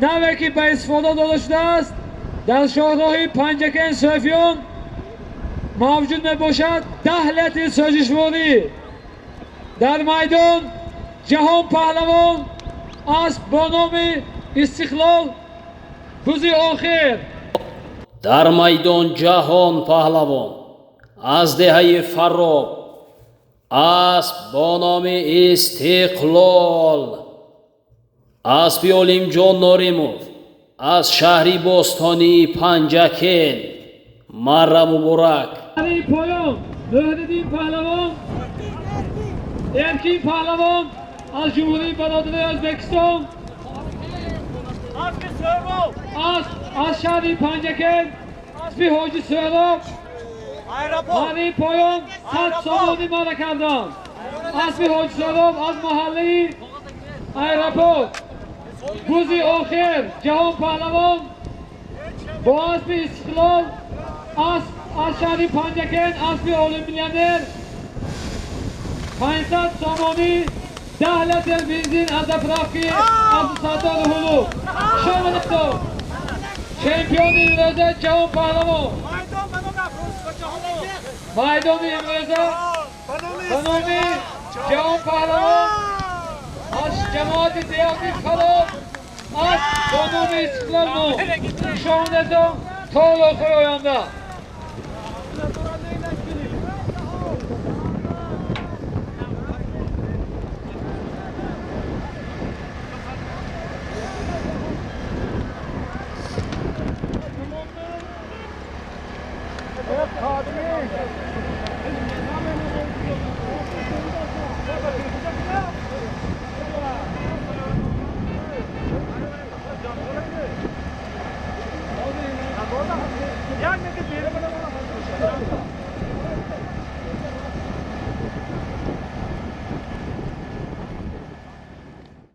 наве ки ба истифода дода шудааст дар шоҳроҳи Панҷакент Суфиён Мавҷуд мебошад 10 литр сӯзишворӣ. Дар майдон Ҷаҳон Паҳлавон асп бо номи Истиқлол бузи охир.
Дар майдон Ҷаҳон Паҳлавон аз деҳаи Фарроб асп бо номи Истиқлол. Аспи Олимҷон Норимов аз шаҳри бостонии Панҷакент. Марра муборак.
Поён Муҳриддин Паҳлавон, Эркин Паҳлавон аз Ҷумҳурии Бародарии Ӯзбекистон, аз шаҳри Панҷакент аспи Ҳоҷи Суҳроб. Марраи поён 100 сомонӣ марра карданд. Аспи Ҳоҷи Суҳроб аз маҳаллаи аэропорт. Бузи охир Ҷаҳон Паҳлавон бо аспи Истиқлол, асп аз шаҳри Панҷакент, аспи Олим-миллионер 500 сомонӣ, 10 литр бензин аз заправки Абдусаттор Рӯҳуллов. Шомилатон чемпиони имрӯза Ҷаҳон Паҳлавон. Майдони имрӯза ба номи Ҷаҳон Паҳлавон аз ҷамоати деҳоти Фароб асп бо номи Истиқлол мо. Шомилатон то охири оянда.
Yani ne